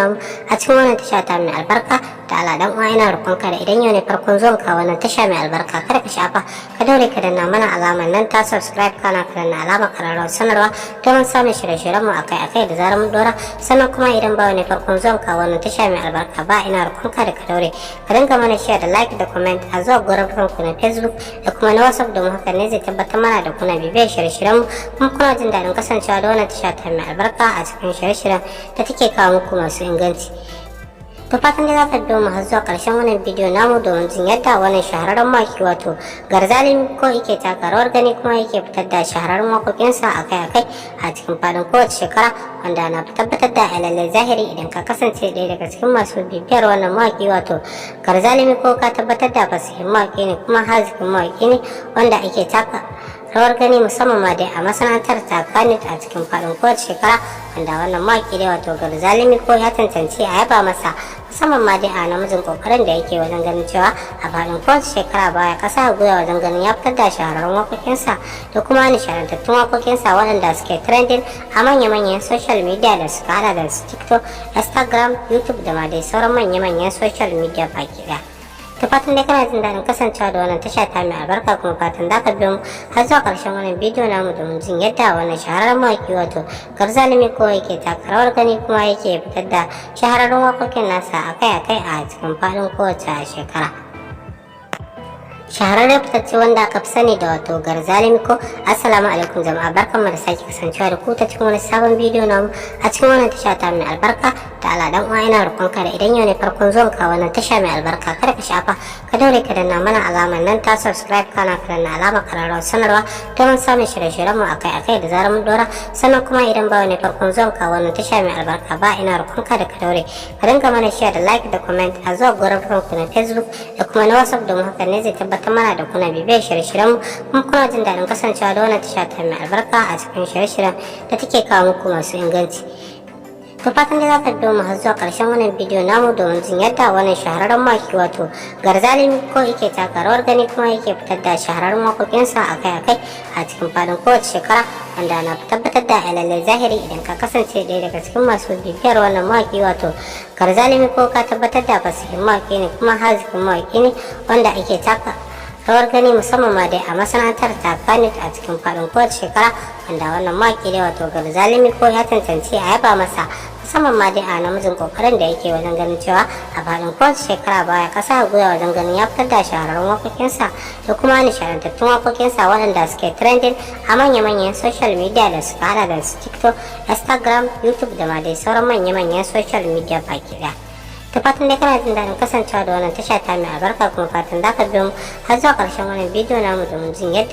A cikin wannan tasha ta mai albarka, da Allah dan uwa, ina roƙonka da idan yau ne farkon zuwan ka wannan tasha mai albarka, kada ka shafa, ka daure ka danna mana alamar nan ta subscribe, kana ka danna alamar kararrawar sanarwa domin samun shirye-shiryen mu akai-akai da zarar mun dora. Sannan kuma idan ba wani farkon zuwan ka wannan tasha mai albarka ba, ina roƙonka da ka daure ka dinga mana share da like da comment a zuwa gurin ku na Facebook da kuma na WhatsApp, domin haka ne zai tabbatar mana da kuna bibiyar shirye-shiryen mu kuma kuna jin daɗin kasancewa da wannan tasha ta mai albarka a cikin shirye-shiryen da take kawo muku masu inganci. To, fatan da za ka biyo mu har zuwa ƙarshen wannan bidiyo namu domin jin yadda wannan shahararren mawaki, wato Garzali Miko, yake taka rawar gani kuma yake fitar da shahararren waƙoƙinsa akai-akai a cikin faɗin kowace shekara, wanda na tabbatar da lallai zahiri idan ka kasance ɗaya daga cikin masu bibiyar wannan mawaki, wato Garzali Miko, ka tabbatar da fasihin mawaki ne kuma hazikin mawaki ne wanda ake taka rawar gani, musamman ma dai a masana'antar ta Kannywood a cikin faɗin kowace shekara, wanda wannan mawaki dai, wato Garzali Miko, ya cancanci a yaba masa, musamman ma dai a namijin kokarin da yake wajen ganin cewa a faɗin kowace shekara baya kasa gwiwa wajen ganin ya fitar da shahararrun waƙoƙinsa da kuma nishadantattun waƙoƙinsa waɗanda suke trending a manya-manyan social media da suka hada da su TikTok, Instagram, YouTube da ma dai sauran manya-manyan social media baki ɗaya. Ta fatan dai kana jin daɗin kasancewa da wannan tasha ta mai albarka, kuma fatan da ka biyo mu har zuwa ƙarshen wannan bidiyo namu domin jin yadda wannan shahararren mawaki, wato Garzali Miko, yake taka rawar gani kuma yake fitar da shahararrun waƙoƙin nasa akai-akai a cikin faɗin kowace shekara. Shahararren fitacce wanda aka fi sani da wato Garzali Miko. Assalamu alaikum jama'a, barkanmu da sake kasancewa da ku ta cikin wani sabon bidiyo namu a cikin wannan tasha ta mai albarka. Da Allah dan uwa, ina roƙonka da idan yau ne farkon zuwan ka wannan tasha mai albarka, kada ka shafa, ka daure ka danna mana alamar nan ta subscribe, kana ka danna alamar kararrawar sanarwa domin samun shirye-shiryen mu akai-akai da zarar mun dora. Sannan kuma idan ba wani farkon zuwan ka wannan tasha mai albarka ba, ina roƙonka da ka daure ka dinga mana share da like da comment a zuwa gurin ku na Facebook da kuma na WhatsApp, domin haka ne zai tabbatar mana da kuna bibiyar shirye-shiryen mu kuma kuna jin daɗin kasancewa da wannan tasha ta mai albarka a cikin shirye-shiryen da take kawo muku masu inganci. To, fatan da za ka biyo mu har zuwa ƙarshen wannan bidiyo namu domin jin yadda wannan shahararren mawaki, wato Garzali Miko, yake taka rawar gani kuma yake fitar da shahararrun waƙoƙinsa akai-akai a cikin faɗin kowace shekara, wanda na tabbatar da lallai zahiri idan ka kasance ɗaya daga cikin masu bibiyar wannan mawaki, wato Garzali Miko, ka tabbatar da fasihin mawaki ne kuma hazikin mawaki ne wanda ake taka rawar gani, musamman ma dai a masana'antar ta Kannywood a cikin faɗin kowace shekara, wanda wannan mawaki dai, wato Garzali Miko, ya cancanci a yaba masa, musamman ma dai a namijin kokarin da yake wajen ganin cewa a faɗin kowace shekara baya kasa gwiwa wajen ganin ya fitar da shahararrun waƙoƙinsa da kuma nishadantattun waƙoƙinsa waɗanda suke trending a manya-manyan social media da suka hada da su TikTok, Instagram, YouTube da ma dai sauran manya-manyan social media baki ɗaya. Ta fatan dai kana jin daɗin kasancewa da wannan tasha ta mai albarka, kuma fatan za ka biyo mu har zuwa ƙarshen wannan bidiyo namu domin jin yadda